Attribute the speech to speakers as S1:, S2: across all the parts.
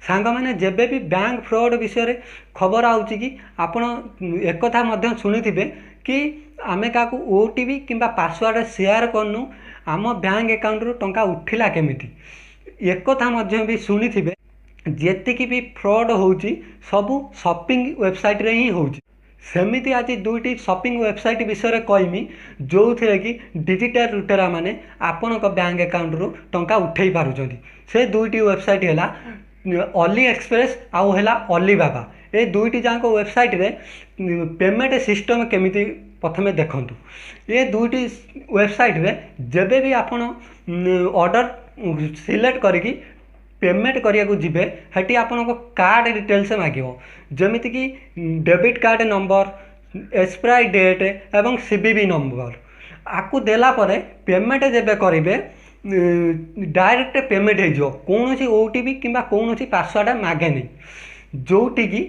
S1: ସାଙ୍ଗମାନେ, ଯେବେ ବି bank fraud ବିଷୟରେ ଖବର ଆଉଛି କି ଆପଣ ଏକଥା ମଧ୍ୟ ଶୁଣିଥିବେ କି ଆମେ କାହାକୁ OTP କିମ୍ବା ପାସୱାର୍ଡ଼ ସେୟାର କରୁନୁ, ଆମ ବ୍ୟାଙ୍କ ଆକାଉଣ୍ଟରୁ ଟଙ୍କା ଉଠିଲା କେମିତି? ଏକଥା ମଧ୍ୟ ବି ଶୁଣିଥିବେ। ଯେତିକି ବି ଫ୍ରଡ଼୍ ହେଉଛି, ସବୁ ସପିଂ ୱେବସାଇଟ୍ରେ ହିଁ ହେଉଛି। ସେମିତି ଆଜି ଦୁଇଟି ସପିଂ ୱେବସାଇଟ୍ ବିଷୟରେ କହିମି, ଯେଉଁଥିରେ କି ଡିଜିଟାଲ ଲୁଟେରା ମାନେ ଆପଣଙ୍କ ବ୍ୟାଙ୍କ ଆକାଉଣ୍ଟରୁ ଟଙ୍କା ଉଠେଇ ପାରୁଛନ୍ତି। ସେ ଦୁଇଟି ୱେବସାଇଟ୍ ହେଲା ଅଲି ଏକ୍ସପ୍ରେସ୍ ଆଉ ହେଲା ଅଲିବାବା। ଏ ଦୁଇଟି ଯାକ ୱେବସାଇଟ୍ରେ ପେମେଣ୍ଟ ସିଷ୍ଟମ୍ କେମିତି, ପ୍ରଥମେ ଦେଖନ୍ତୁ। ଏ ଦୁଇଟି ୱେବସାଇଟ୍ରେ ଯେବେ ବି ଆପଣ ଅର୍ଡ଼ର ସିଲେକ୍ଟ କରିକି ପେମେଣ୍ଟ କରିବାକୁ ଯିବେ, ସେଠି ଆପଣଙ୍କ କାର୍ଡ଼ ଡିଟେଲ୍ସ ମାଗିବ, ଯେମିତିକି debit card number, expiry date ଏବଂ CVV number. ଆକୁ ଦେଲା ପରେ ପେମେଣ୍ଟ ଯେବେ କରିବେ, ଡାଇରେକ୍ଟ ପେମେଣ୍ଟ ହେଇଯିବ। କୌଣସି OTP କିମ୍ବା କୌଣସି ପାସୱାର୍ଡ଼ ମାଗେନି, ଯେଉଁଠିକି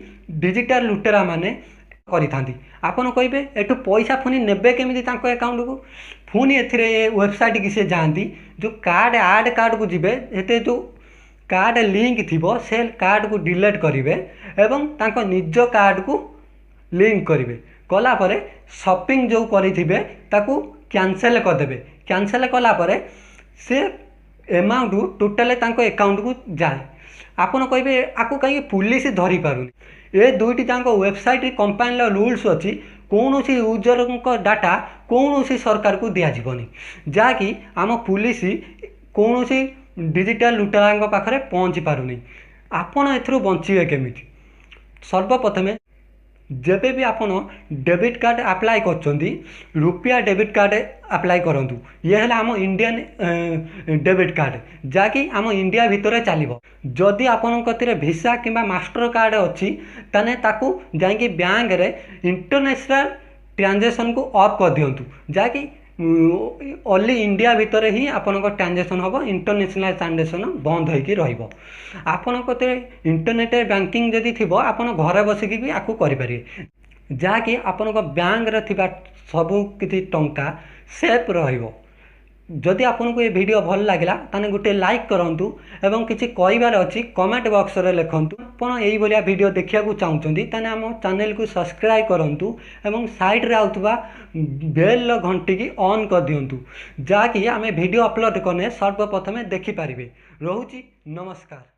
S1: ଡିଜିଟାଲ ଲୁଟେରା ମାନେ କରିଥାନ୍ତି। ଆପଣ କହିବେ, ଏଠୁ ପଇସା ପୁଣି ନେବେ କେମିତି ତାଙ୍କ ଆକାଉଣ୍ଟକୁ? ପୁଣି ଏଥିରେ ଏ ୱେବସାଇଟ୍କି ସେ ଯାଆନ୍ତି। ଯେଉଁ କାର୍ଡ଼ ଆଡ଼୍ କାର୍ଡ଼କୁ ଯିବେ, ସେଥିରେ ଯେଉଁ କାର୍ଡ଼ ଲିଙ୍କ ଥିବ, ସେ କାର୍ଡ଼କୁ ଡିଲେଟ୍ କରିବେ ଏବଂ ତାଙ୍କ ନିଜ କାର୍ଡ଼କୁ ଲିଙ୍କ କରିବେ। କଲା ପରେ ସପିଂ ଯେଉଁ କରିଥିବେ, ତାକୁ କ୍ୟାନସେଲ୍ କରିଦେବେ। କ୍ୟାନସେଲ୍ କଲା ପରେ ସେ ଏମାଉଣ୍ଟ ଟୋଟାଲି ତାଙ୍କ ଆକାଉଣ୍ଟକୁ ଯାଏ। ଆପଣ କହିବେ, ଆକୁ କାହିଁକି ପୁଲିସ ଧରିପାରୁନି? ଏ ଦୁଇଟି ଯାକ ୱେବସାଇଟ୍ କମ୍ପାନୀର ରୁଲ୍ସ ଅଛି, କୌଣସି ୟୁଜରଙ୍କ ଡାଟା କୌଣସି ସରକାରକୁ ଦିଆଯିବନି, ଯାହାକି ଆମ ପୁଲିସ କୌଣସି ଡିଜିଟାଲ ଲୁଟେରାଙ୍କ ପାଖରେ ପହଞ୍ଚି ପାରୁନି। ଆପଣ ଏଥିରୁ ବଞ୍ଚିବେ କେମିତି? ସର୍ବପ୍ରଥମେ ଯେବେ ବି ଆପଣ ଡେବିଟ୍ କାର୍ଡ଼ ଆପ୍ଲାଏ କରୁଛନ୍ତି, ରୁପେ ଡେବିଟ୍ କାର୍ଡ଼ ଆପ୍ଲାଏ କରନ୍ତୁ। ଇଏ ହେଲା ଆମ ଇଣ୍ଡିଆନ୍ ଡେବିଟ୍ କାର୍ଡ଼, ଯାହାକି ଆମ ଇଣ୍ଡିଆ ଭିତରେ ଚାଲିବ। ଯଦି ଆପଣଙ୍କ କତିରେ ଭିସା କିମ୍ବା ମାଷ୍ଟର କାର୍ଡ଼ ଅଛି, ତାହେଲେ ତାକୁ ଯାଇକି ବ୍ୟାଙ୍କରେ ଇଣ୍ଟରନ୍ୟାସନାଲ୍ ଟ୍ରାଞ୍ଜାକ୍ସନ୍କୁ ଅଫ୍ କରିଦିଅନ୍ତୁ, ଯାହାକି ଓନ୍ଲି ଇଣ୍ଡିଆ ଭିତରେ ହିଁ ଆପଣଙ୍କ ଟ୍ରାଞ୍ଜାକ୍ସନ୍ ହେବ, ଇଣ୍ଟରନ୍ୟାସନାଲ୍ ଟ୍ରାଞ୍ଜାକ୍ସନ୍ ବନ୍ଦ ହୋଇକି ରହିବ। ଆପଣଙ୍କ କତିରେ ଇଣ୍ଟରନେଟ୍ ବ୍ୟାଙ୍କିଂ ଯଦି ଥିବ, ଆପଣ ଘରେ ବସିକି ବି ଆକୁ କରିପାରିବେ, ଯାହାକି ଆପଣଙ୍କ ବ୍ୟାଙ୍କରେ ଥିବା ସବୁ କିଛି ଟଙ୍କା ସେଫ୍ ରହିବ। ଯଦି ଆପଣଙ୍କୁ ଏ ଭିଡ଼ିଓ ଭଲ ଲାଗିଲା, ତାହେଲେ ଗୋଟେ ଲାଇକ୍ କରନ୍ତୁ ଏବଂ କିଛି କହିବାର ଅଛି, କମେଣ୍ଟ ବକ୍ସରେ ଲେଖନ୍ତୁ। ଆପଣ ଏଇଭଳିଆ ଭିଡ଼ିଓ ଦେଖିବାକୁ ଚାହୁଁଛନ୍ତି, ତାହେଲେ ଆମ ଚ୍ୟାନେଲକୁ ସବସ୍କ୍ରାଇବ୍ କରନ୍ତୁ ଏବଂ ସାଇଡ଼୍ରେ ଆଉଥିବା ବେଲ୍ର ଘଣ୍ଟିକି ଅନ୍ କରିଦିଅନ୍ତୁ, ଯାହାକି ଆମେ ଭିଡ଼ିଓ ଅପଲୋଡ଼ କଲେ ସର୍ବପ୍ରଥମେ ଦେଖିପାରିବେ। ରହୁଛି, ନମସ୍କାର।